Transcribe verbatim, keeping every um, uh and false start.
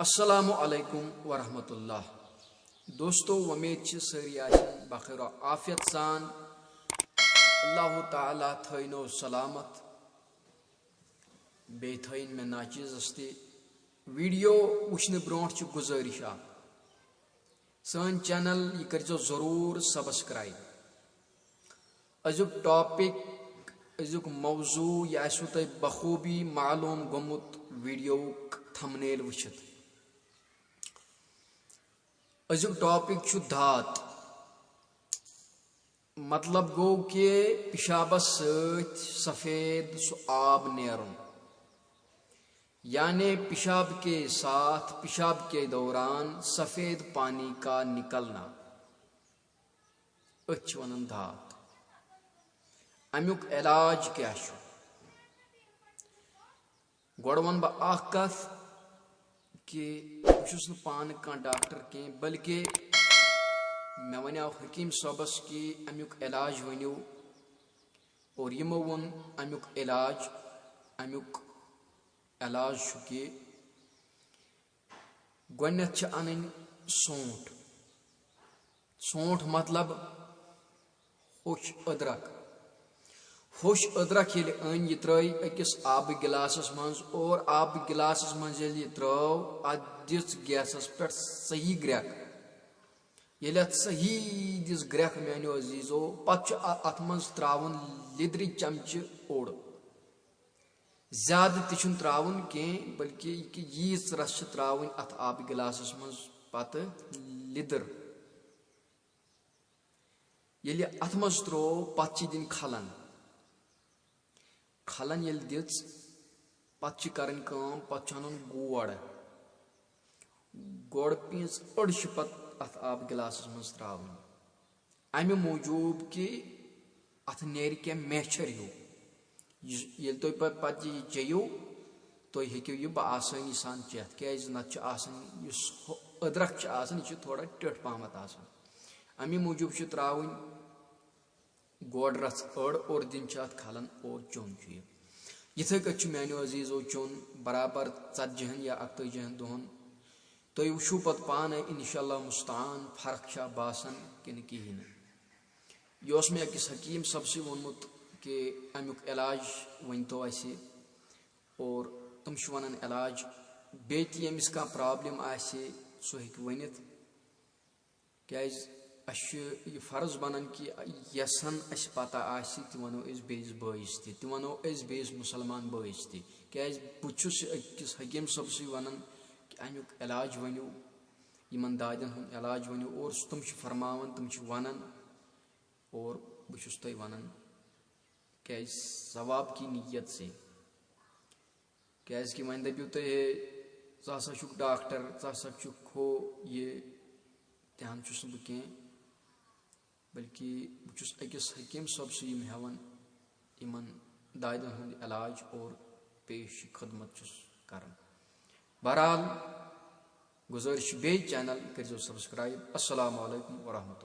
السلام علیکم ورحمۃ اللہ۔ دوستو، وۄمید چھِ سٲری آسن بخیر و عافیت سان۔ اللہ تعالیٰ تھٲینو سلامت، بیٚیہِ تھٲیِن مےٚ ناچیزس تہِ۔ ویڈیو وٕچھنہٕ برونٛٹھ چھِ گُزٲرِش اکھ، سٲنۍ چینل یہِ کٔرۍزیو ضروٗر سبسکرائب۔ أزیُک ٹاپک، أزیُک موضوع، یہِ آسِوٕ تۄہہِ بخوٗبی معلوٗم گوٚمُت ویڈیوُک تھمنیل وٕچھِتھ۔ أزیُک ٹاپک چھُ دھات۔ مطلب گوٚو کہِ پِشابس سۭتۍ سفید سُہ آب نیرُن، یعنی پیشاب کے ساتھ، پیشاب کے دوران سفید پانی کا نکلنا۔ أتھۍ چھِ وَنان دھات۔ اَمیُک علاج کیٛاہ چھُ؟ گۄڈٕ وَنہٕ بہٕ اَکھ کَتھ کہِ بہٕ چھُس نہٕ پانہٕ کانٛہہ ڈاکٹر کینٛہہ، بلکہِ مےٚ وَنیٛاو حکیٖم صٲبَس کہِ اَمیُک علاج ؤنِو، اور یِمو ووٚن اَمیُک علاج، اَمیُک علاج چھُ کہِ گۄڈٕنٮ۪تھ چھِ اَنٕنۍ سونٛٹھ۔ سونٛٹھ مطلب ہوٚچھ أدرکھ۔ ہوٚچھ أدرکھ ییٚلہِ أنۍ، یہِ ترٛٲے أکِس آبہٕ گِلاسَس منٛز، اور آبہٕ گِلاسَس منٛز ییٚلہِ یہِ ترٛٲو، اَتھ دِژ گیسَس پٮ۪ٹھ صحیح گرٛٮ۪کھ۔ ییٚلہِ اَتھ صحیح دِژ گرٛٮ۪کھ، میٛانیو عزیٖزو، پَتہٕ چھُ اَ-، اَتھ منٛز ترٛاوُن لیٚدرِ چمچہٕ اوٚڑ۔ زیادٕ تہِ چھُنہٕ ترٛاوُن کینٛہہ، بلکہِ یہِ کہِ ییٖژ رَس چھِ ترٛاوٕنۍ اَتھ آبہٕ گِلاسَس منٛز پَتہٕ لیٚدٕر۔ ییٚلہِ اَتھ منٛز ترٛوو، پَتہٕ چھِ دِنۍ کھَلَن۔ کھَلَن ییٚلہِ دِژ، پَتہٕ چھِ کَرٕنۍ کٲم، پَتہٕ چھُ اَنُن گوڑ۔ گوڑ پیٖنٛژ أڑ چھِ پَتہٕ اَتھ آبہٕ گِلاسَس منٛز ترٛاوٕنۍ۔ اَمہِ موٗجوٗب کہِ اَتھ نیرِ کینٛہہ میچھر ہیوٗ۔ یُس، ییٚلہِ تُہۍ پَتہٕ، پَتہٕ یہِ چیٚیِو، تُہۍ ہیٚکِو یہِ بآسٲنی سان چٮ۪تھ، کیٛازِ نَتہٕ چھُ آسان، یُس ہُہ أدرَکھ چھُ آسان، یہِ چھُ تھوڑا ٹیٚٹھ پَہمَتھ آسان۔ اَمی موٗجوٗب چھِ ترٛاوٕنۍ گوڑ رَژھ أڑ اور دِنۍ چھِ اَتھ کھَلَن اور چیوٚن چھُ یہِ۔ یِتھَے کٔٹھۍ چھُ میٛانیو عزیٖزو چیوٚن برابر ژتجی ہَن یا اَکتٲجی ہَن دۄہَن۔ تُہۍ وٕچھِو پَتہٕ پانَے، اِنشاء اللہ مُستعان، فرق چھا باسان کِنہٕ کِہیٖنۍ نہٕ۔ یہِ اوس مےٚ أکِس حکیٖم صٲبسٕے ووٚنمُت کہِ اَمیُک علاج ؤنۍتو اَسہِ، اور تِم چھِ وَنان علاج۔ بیٚیہِ تہِ ییٚمِس کانٛہہ پرٛابلِم آسہِ، سُہ ہیٚکہِ ؤنِتھ۔ کیٛازِ اَسہِ چھُ یہِ فرض بَنان کہِ یَسَن اَسہِ پَتہ آسہِ، تہِ وَنو أسۍ بیٚیِس بٲیِس تہِ، تہِ وَنو أسۍ بیٚیِس مُسلمان بٲیِس تہِ۔ کیٛازِ بہٕ چھُس أکِس حکیٖم صٲبسٕے وَنان کہِ اَمیُک علاج ؤنِو، یِمَن دادٮ۪ن ہُنٛد علاج ؤنِو، اور تِم چھِ فرماوان، تِم چھِ وَنان، اور بہٕ چھُس تۄہہِ وَنان، کیٛازِ ثواب کی نیت سے۔ کیٛازِ کہِ وۄنۍ دٔپِو تُہۍ، "ہے، ژٕ ہسا چھُکھ ڈاکٹر، ژٕ ہسا چھُکھ ہُہ یہِ"، تہِ ہن چھُس نہٕ بہٕ کینٛہہ، بلکہِ بہٕ چھُس أکِس حکیٖم صٲبسٕے یِم ہٮ۪وان، یِمن دادٮ۪ن ہُنٛد علاج اور پیش خدمت چھُس کران۔ بہرحال، گُزٲرِش چھِ بیٚیہِ، چینل کٔرۍزیو سبسکرائب۔ السلام علیکم ورحمۃ اللہ۔